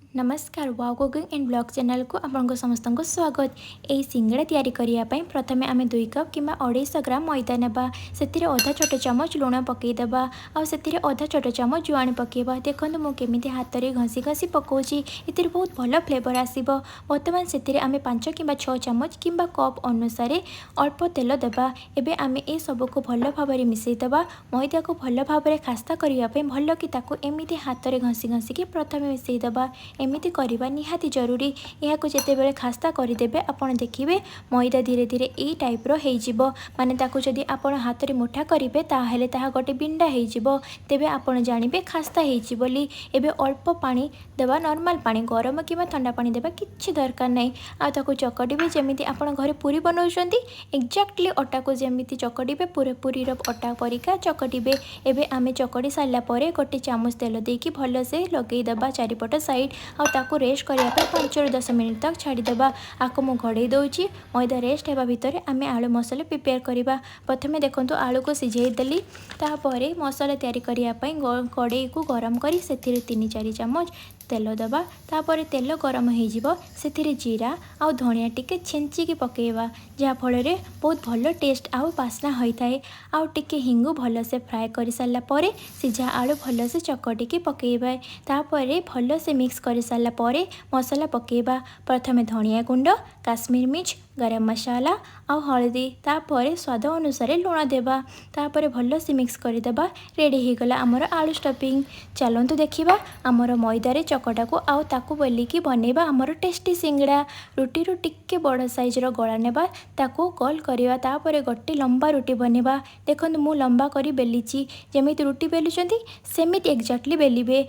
ନମସ୍କାର, wow cooking and blog ଚ୍ୟାନେଲକୁ ଆପଣଙ୍କ ସମସ୍ତଙ୍କୁ ସ୍ୱାଗତ। ଏହି ସିଙ୍ଗଡ଼ା ତିଆରି କରିବା ପାଇଁ ପ୍ରଥମେ ଆମେ 2 କପ୍ କିମ୍ବା 250 ଗ୍ରାମ ମଇଦା ନେବା। ସେଥିରେ ଅଧା ଛୋଟ ଚାମଚ ଲୁଣ ପକାଇଦେବା ଆଉ ସେଥିରେ ଅଧା ଛୋଟ ଚାମଚ ଜୁଆଣି ପକାଇବା। ଦେଖନ୍ତୁ, ମୁଁ କେମିତି ହାତରେ ଘଷି ଘଷି ପକାଉଛି। ଏଥିରେ ବହୁତ ଭଲ ଫ୍ଲେଭର୍ ଆସିବ। ବର୍ତ୍ତମାନ ସେଥିରେ ଆମେ 5 କିମ୍ବା 6 ଚାମଚ କିମ୍ବା କପ୍ ଅନୁସାରେ ଅଳ୍ପ ତେଲ ଦେବା। ଏବେ ଆମେ ଏସବୁକୁ ଭଲ ଭାବରେ ମିଶାଇ ଦେବା। ମଇଦାକୁ ଭଲ ଭାବରେ ଖାସ୍ତା କରିବା ପାଇଁ ଭଲ କି ତାକୁ ଏମିତି ହାତରେ ଘଷି ଘଷିକି ପ୍ରଥମେ ମିଶାଇ ଦେବା। ଏମିତି କରିବା ନିହାତି ଜରୁରୀ। ଏହାକୁ ଯେତେବେଳେ ଖାସ୍ତା କରିଦେବେ, ଆପଣ ଦେଖିବେ ମଇଦା ଧୀରେ ଧୀରେ ଏଇ ଟାଇପ୍ର ହେଇଯିବ। ମାନେ ତାକୁ ଯଦି ଆପଣ ହାତରେ ମୁଠା କରିବେ, ତାହେଲେ ତାହା ଗୋଟେ ବିଣ୍ଡା ହେଇଯିବ। ତେବେ ଆପଣ ଜାଣିବେ ଖାସ୍ତା ହେଇଛି ବୋଲି। ଏବେ ଅଳ୍ପ ପାଣି ଦେବା, ନର୍ମାଲ୍ ପାଣି, ଗରମ କିମ୍ବା ଥଣ୍ଡା ପାଣି ଦେବା କିଛି ଦରକାର ନାହିଁ। ଆଉ ତାକୁ ଚକଟିବେ, ଯେମିତି ଆପଣ ଘରେ ପୁରୀ ବନାଉଛନ୍ତି, ଏକ୍ଜାକ୍ଟଲି ଅଟାକୁ ଯେମିତି ଚକଟିବେ, ପୁରା ପୁରୀର ଅଟା ପରିକା ଚକଟିବେ। ଏବେ ଆମେ ଚକଟି ସାରିଲା ପରେ ଗୋଟେ ଚାମଚ ତେଲ ଦେଇକି ଭଲସେ ଲଗେଇଦେବା ଚାରିପଟ ସାଇଡ଼୍ ଆଉ ତାକୁ ରେଷ୍ଟ କରିବା ପାଇଁ 5ରୁ 10 ମିନିଟ୍ ତକ୍ ଛାଡ଼ିଦେବା। ଆକୁ ମୁଁ ଘୋଡ଼େଇ ଦେଉଛି। ମଇଦା ରେଷ୍ଟ ହେବା ଭିତରେ ଆମେ ଆଳୁ ମସଲା ପ୍ରିପେୟାର କରିବା। ପ୍ରଥମେ ଦେଖନ୍ତୁ, ଆଳୁକୁ ସିଝେଇ ଦେଲି। ତାପରେ ମସଲା ତିଆରି କରିବା ପାଇଁ କଡ଼େଇକୁ ଗରମ କରି ସେଥିରେ 3-4 ଚାମଚ ତେଲ ଦେବା। ତାପରେ ତେଲ ଗରମ ହେଇଯିବ, ସେଥିରେ ଜିରା ଆଉ ଧଣିଆ ଟିକେ ଛେଞ୍ଚିକି ପକାଇବା, ଯାହାଫଳରେ ବହୁତ ଭଲ ଟେଷ୍ଟ ଆଉ ବାସ୍ନା ହୋଇଥାଏ। ଆଉ ଟିକେ ହିଙ୍ଗୁ ଭଲସେ ଫ୍ରାଏ କରିସାରିଲା ପରେ ସିଝା ଆଳୁ ଭଲସେ ଚକଟିକି ପକାଇବା। ତାପରେ ଭଲସେ ମିକ୍ସ କରିସାରିଲା ପରେ ମସଲା ପକାଇବା। ପ୍ରଥମେ ଧଣିଆ ଗୁଣ୍ଡ, କାଶ୍ମୀର ମିର୍ଚ, ଗରମ ମସଲା ଆଉ ହଳଦୀ। ତାପରେ ସ୍ୱାଦ ଅନୁସାରେ ଲୁଣ ଦେବା। ତାପରେ ଭଲସେ ମିକ୍ସ କରିଦେବା। ରେଡ଼ି ହେଇଗଲା ଆମର ଆଳୁ ଷ୍ଟଫିଂ। ଚାଲନ୍ତୁ ଦେଖିବା ଆମର ମଇଦାରେ ଚକଟାକୁ ଆଉ ତାକୁ ବେଲିକି ବନେଇବା ଆମର ଟେଷ୍ଟି ସିଙ୍ଗଡ଼ା। ରୁଟିରୁ ଟିକେ ବଡ଼ ସାଇଜ୍ର ଗୋଳା ନେବା, ତାକୁ ଗୋଲ କରିବା। ତାପରେ ଗୋଟେ ଲମ୍ବା ରୁଟି ବନେଇବା। ଦେଖନ୍ତୁ, ମୁଁ ଲମ୍ବା କରି ବେଲିଛି। ଯେମିତି ରୁଟି ବେଲୁଛନ୍ତି, ସେମିତି ଏକ୍ଜାକ୍ଟଲି ବେଲିବେ।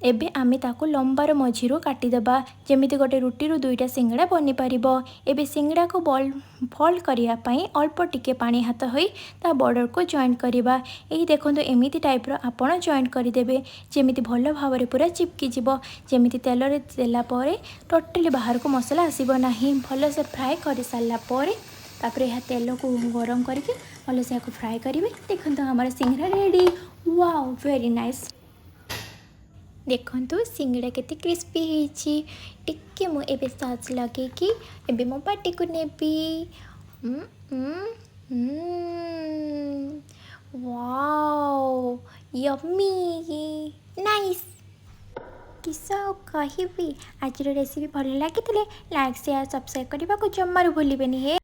ଏବେ ଆମେ ତାକୁ ଲମ୍ବାର ମଝିରୁ କାଟିଦେବା, ଯେମିତି ଗୋଟେ ରୁଟିରୁ ଦୁଇଟା ସିଙ୍ଗଡ଼ା ବନିପାରିବ। ଏବେ ସିଙ୍ଗଡ଼ାକୁ ବଲ୍ ଫୋଲ୍ଡ କରିବା ପାଇଁ ଅଳ୍ପ ଟିକେ ପାଣି ହାତ ହୋଇ ତା ବର୍ଡ଼ରକୁ ଜଏଣ୍ଟ କରିବା। ଏଇ ଦେଖନ୍ତୁ, ଏମିତି ଟାଇପ୍ର ଆପଣ ଜଏଣ୍ଟ କରିଦେବେ, ଯେମିତି ଭଲ ଭାବରେ ପୁରା ଚିପକି ଯିବ, ଯେମିତି ତେଲରେ ଦେଲା ପରେ ଟୋଟାଲି ବାହାରକୁ ମସଲା ଆସିବ ନାହିଁ। ଭଲସେ ଫ୍ରାଏ କରିସାରିଲା ପରେ ତାପରେ ଏହା ତେଲକୁ ଗରମ କରିକି ଭଲସେ ଏହାକୁ ଫ୍ରାଏ କରିବେ। ଦେଖନ୍ତୁ, ଆମର ସିଙ୍ଗଡ଼ା ରେଡ଼ି। Wow, very nice. ଦେଖନ୍ତୁ, ସିଙ୍ଗଡ଼ା କେତେ କ୍ରିସ୍ପି ହେଇଛି। ଟିକେ ମୁଁ ଏବେ ସସ୍ ଲଗେଇକି ଏବେ ମୋ ପାଟିକୁ ନେବି। Wow, yummy, nice. କିସ ଆଉ କହିବି? ଆଜିର ରେସିପି ଭଲ ଲାଗିଥିଲେ ଲାଇକ୍, ସେୟାର, ସବସ୍କ୍ରାଇବ୍ କରିବାକୁ ଜମାରୁ ଭୁଲିବେନି ହେ।